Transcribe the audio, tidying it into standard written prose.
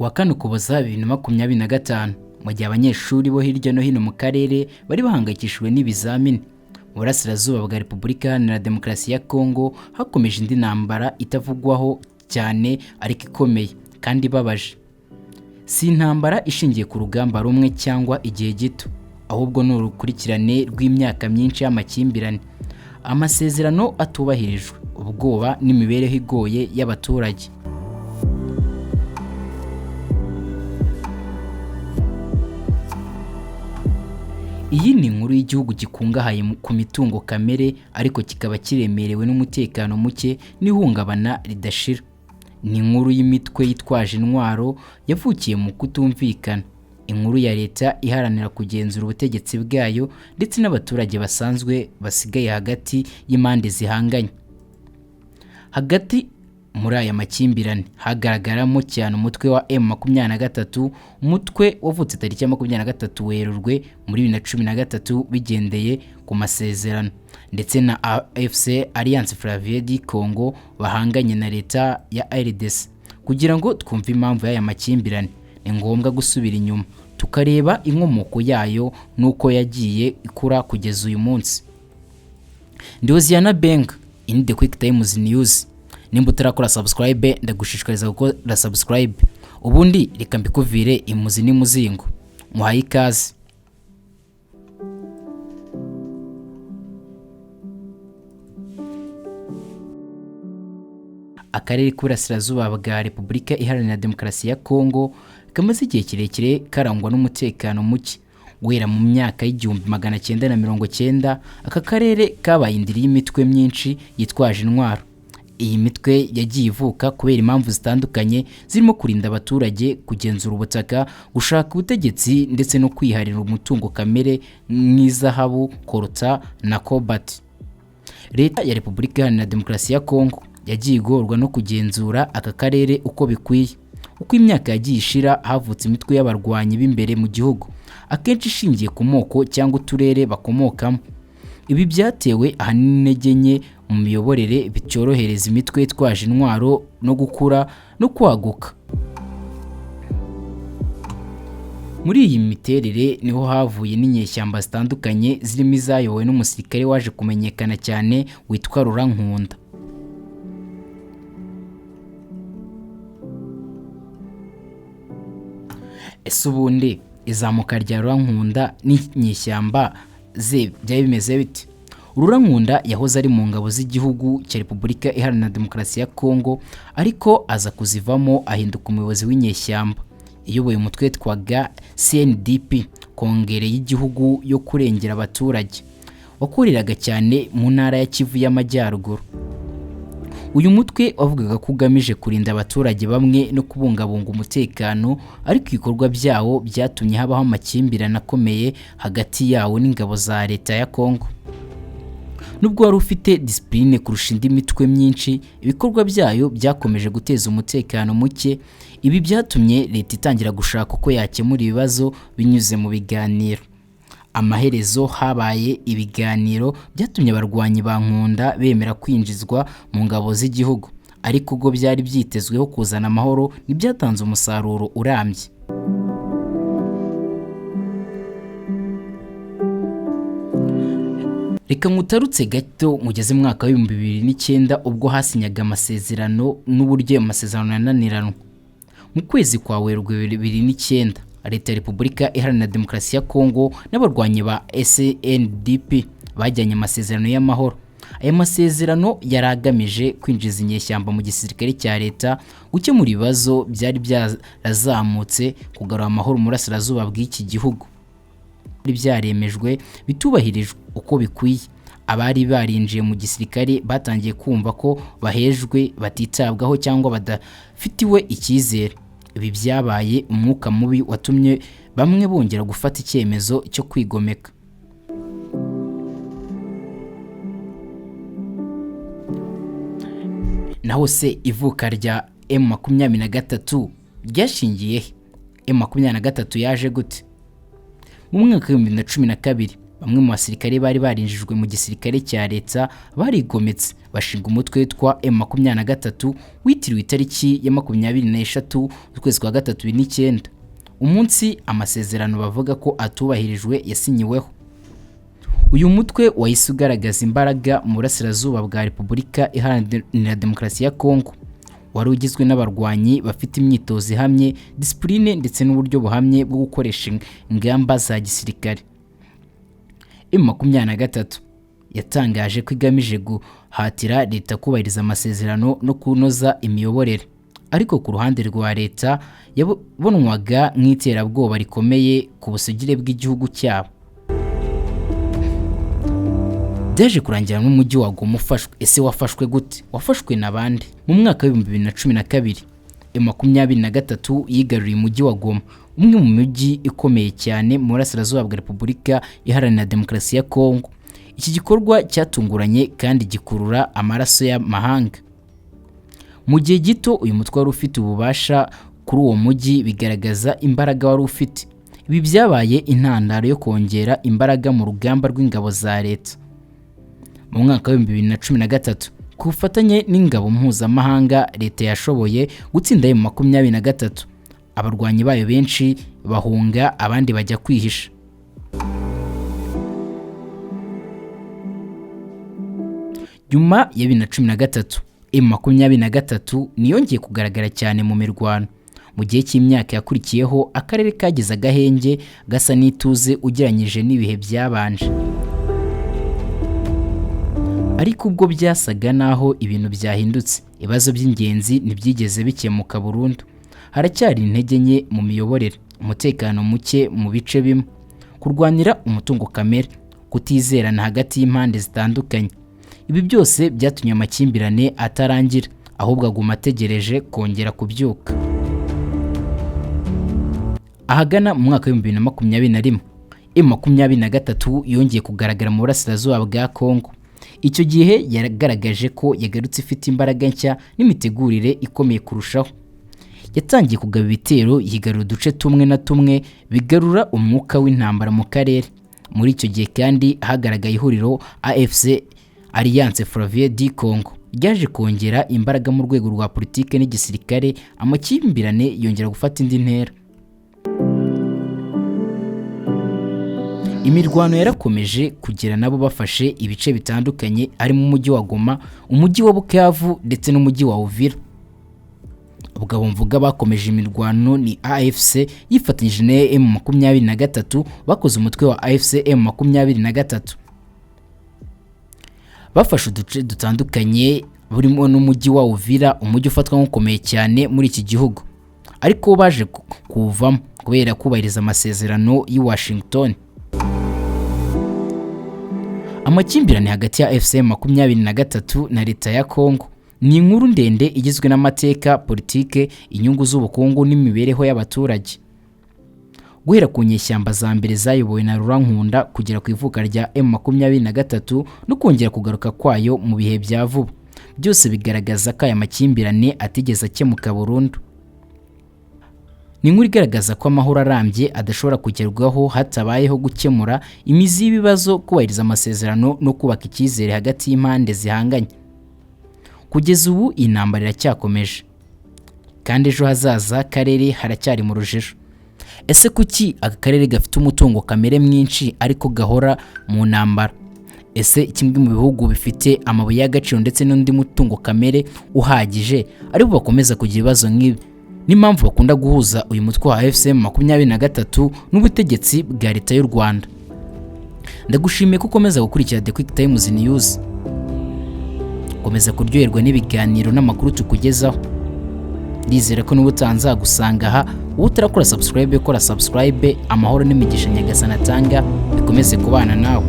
Ku wa 4 Ukuboza 2025, mu gihe abanyeshuri bo hirya no hino mu karere bari bahangayikishijwe n'ibizamini, mu burasirazuba bwa Repubulika Iharanira Demokarasi ya Kongo hakomeje indi ntambara itavugwaho cyane ariko ikomeye kandi ibabaje. Si intambara ishingiye ku rugamba rumwe cyangwa igihe gito, ahubwo ni urukurikirane rw'imyaka myinshi y'amakimbirane, amasezerano atubahirijwe, ubwoba n'imibereho igoye y'abaturage. Iyi ni inkuru y'igihugu gikungahaye ku mitungo kamere ariko kikaba kiremerewe n'umutekano muke n'ihungabana ridashira. Ni inkuru y'imitwe yitwaje intwaro yavukiye mu kutumvikana, inkuru ya leta iharanira kugenzura ubutegetsi bwayo ndetse n'abaturage basanzwe basigaye hagati y'impande zihanganye. Hagati muri aya makimbirane hagaragaramo cyane umutwe wa M23, umutwe wavutse tariki ya 23 Werurwe muri 2013 bigendeye ku masezerano, ndetse na AFC Alliance Fleuve du Congo bahanganye na leta ya RDC. Kugira ngo twumve impamvu y'aya makimbirane, ni ngombwa gusubira inyuma tukareba inkomoko yayo n'uko yagiye ikura kugeza uyu munsi. Ndi Hoziyana Benga, in the Quick Times News. Nimba utarakora subscribe, ndagushishikariza gukora subscribe. Ubundi reka mbikuvire imuzi n'imuzingo. Muhaye ikaze. Akarere k'Uburasirazuba bwa Repubulika Iharanira Demokarasi ya Kongo kamaze igihe kirekire karangwa n'umutekano muke. Guhera mu myaka y'1990, aka karere kabaye indiri y'imitwe myinshi yitwaje intwaro. Iyi mitwe yagiye ivuka kubera impamvu zitandukanye zirimo kurinda abaturage, kugenzura ubutaka, gushaka ubutegetsi ndetse no kwiharira umutungo kamere nk'izahabu, korota na cobalt. Leta ya Repubulika Iharanira Demokarasi ya Kongo yagiye igorwa no kugenzura aka karere uko bikwiye. Uko imyaka yagiye ishira, havutse imitwe y'abarwanyi b'imbere mu gihugu, akenshi ishingiye ku moko cyangwa uturere bakomokamo. Ibi byatewe ahanini n'intege nke mu miyoborere bicyorohereza imitwe yitwaje intwaro no gukura no kwaguka. Muri iyi miterere niho havuye n'inyeshyamba zitandukanye zirimo izayobowe n'umusirikare waje kumenyekana cyane witwa Rurankunda. Ese ubundi izamuka rya Rurankunda n'inyeshyamba ze byari bimeze bite? Rurankunda yahoze ari mu ngabo z'igihugu cya Repubulika Iharanira Demokarasi ya Kongo, ariko aza kuzivamo ahinduka umuyobozi w'inyeshyamba iyoboye umutwe witwaga CNDP, Kongere y'igihugu yo kurengera abaturage, wakoreraga cyane mu ntara ya Kivu y'Amajyaruguru. Uyu mutwe wavugaga ko ugamije kurinda abaturage bamwe no kubungabunga umutekano, ariko ibikorwa byawo byatumye habaho amakimbirane akomeye hagati yawo n'ingabo za leta ya Kongo. Nubwo wari ufite disipurine kurusha indi mitwe myinshi, ibikorwa byayo byakomeje guteza umutekano muke. Ibi byatumye leta itangira gushaka uko yakemura ibibazo binyuze mu biganiro. Amaherezo habaye ibiganiro byatumye abarwanyi ba Nkunda bemera kwinjizwa mu ngabo z'igihugu, ariko ubwo byari byitezweho kuzana amahoro ntibyatanze umusaruro urambye. Reka nkutarutse gato mugeze mu mwaka w'2009 ubwo hasinyaga amasezerano n'uburyo ayo masezerano yananiranwe. Mu kwezi kwa Werurwe 2009, Leta ya Repubulika Iharanira Demokarasi ya Kongo n'abarwanyi ba SNDP bajyanye amasezerano y'amahoro. Aya masezerano yari agamije kwinjiza inyeshyamba mu gisirikare cya leta, gukemura ibibazo byari byarazamutse, kugarura amahoro mu burasirazuba bw'iki gihugu. Byaremejwe bitubahirijwe uko bikwiye. Abari barinjiye mu gisirikare batangiye kumva ko bahejwe, batitabwaho cyangwa badafitiwe icyizere. Ibi byabaye umwuka mubi watumye bamwe bongera gufata icyemezo cyo kwigomeka. Naho se ivuka rya M23 ryashingiye he? M23 yaje gute? Mu mwaka wa 2012 Bamwe mu basirikare bari barinjijwe mu gisirikare cya leta barigometse, bashinga umutwe witwa M23 witiriwe itariki ya 23 z'ukwezi kwa gatatu 2009, umunsi amasezerano bavuga ko atubahirijwe yasinyiweho. Uyu mutwe wahise ugaragaza imbaraga mu burasirazuba bwa Repubulika Iharanira Demokarasi ya Kongo. Wari ugizwe n'abarwanyi bafite imyitozo ihamye, disipurine ndetse n'uburyo buhamye bwo gukoresha ingamba za gisirikare. M23 yatangaje ko igamije guhatira leta kubahiriza amasezerano no kunoza imiyoborere, ariko ku ruhande rwa leta yabonwaga nk'iterabwoba rikomeye ku busugire bw'igihugu cyabo. Byaje kurangira n'umujyi wa Goma ufashwe. Ese wafashwe gute? Wafashwe na bande? Mu mwaka wa 2012, M23 yigaruriye umujyi wa Goma, umwe mu mijyi ikomeye cyane mu burasirazuba bwa Repubulika Iharanira Demokarasi ya Kongo. Iki gikorwa cyatunguranye kandi gikurura amaraso y'amahanga. Mu gihe gito uyu mutwe wari ufite ububasha kuri uwo mujyi, bigaragaza imbaraga wari ufite. Ibi byabaye intandaro yo kongera imbaraga mu rugamba rw'ingabo za leta. Mu mwaka wa 2013, ku bufatanye n'ingabo mpuzamahanga, leta yashoboye gutsinda M23, abarwanyi bayo benshi bahunga, abandi bajya kwihisha. Nyuma ya 2013, M23 niyongeye kugaragara cyane mu mirwano. Mu gihe cy'imyaka yakurikiyeho, akarere kagize agahenge gasa n'ituze ugereranyije n'ibihe byabanje. Ariko ubwo byasaga naho ibintu byahindutse, ibibazo by'ingenzi ntibyigeze bikemuka burundu. Haracyari intege nke mu miyoborere, umutekano muke mu bice bimwe, kurwanira umutungo kamere, kutizerana hagati y'impande zitandukanye. Ibi byose byatumye amakimbirane atarangira, ahubwo aguma ategereje kongera kubyuka. Ahagana mu mwaka wa 2021, M23 yongeye kugaragara mu burasirazuba bwa Kongo. Icyo gihe yagaragaje ko yagarutse ifite imbaraga nshya n'imitegurire ikomeye kurushaho. Yatangiye kugaba ibitero, yigarura uduce tumwe na tumwe, bigarura umwuka w'intambara mu karere. Muri icyo gihe kandi hagaragaye ihuriro AFC, Alliance Fleuve du Congo, ryaje kongera imbaraga mu rwego rwa politike n'igisirikare, amakimbirane yongera gufata indi ntera. Imirwano yarakomeje kugera nabo bafashe ibice bitandukanye, harimo umujyi wa Goma, umujyi wa Bukavu ndetse n'umujyi wa Uvira. Ubwo mvuga bakomeje imirwano ni AFC yifatanyije na M23, bakoze umutwe wa AFC M23. Bafashe uduce dutandukanye burimo n'umujyi wa Uvira, umujyi ufatwa nk'ukomeye cyane muri iki gihugu, ariko baje kuwuvamo kubera kubahiriza amasezerano y'i Washington. Amakimbirane hagati ya AFC M23 na leta ya Kongo ni inkuru ndende igizwe n'amateka, politike, inyungu z'ubukungu n'imibereho y'abaturage. Guhera ku nyeshyamba za mbere zayobowe na Laurent Nkunda kugera ku ivuka rya M23 no kongera kugaruka kwayo mu bihe bya vuba, byose bigaragaza ko aya makimbirane atigeze akemuka burundu. Ni inkuru igaragaza ko amahoro arambye adashobora kugerwaho hatabayeho gukemura imizi y'ibibazo, kubahiriza amasezerano no kubaka icyizere hagati y'impande zihanganye. Kugeza ubu iyi ntambara iracyakomeje, kandi ejo hazaza karere haracyari mu rujijo. Ese kuki aka karere gafite umutungo kamere mwinshi ariko gahora mu ntambara? Ese kimwe mu bihugu bifite amabuye y'agaciro ndetse n'undi mutungo kamere uhagije aribo bakomeza kugira ibibazo nk'ibi? N'impamvu bakunda guhuza uyu mutwe wa AFC M23 n'ubutegetsi bwa leta y'u Rwanda. Ndagushimiye ko ukomeza gukurikira The Quick Times News. Komeza kuryoherwa n'ibiganiro n'amakuru tukugezaho. Ndizera ko n'ubutaha nzagusanga aha. Wowe utarakora subscribe, kora subscribe. Amahoro n'imigisha Nyagasani atanga bikomeze kubana nawe.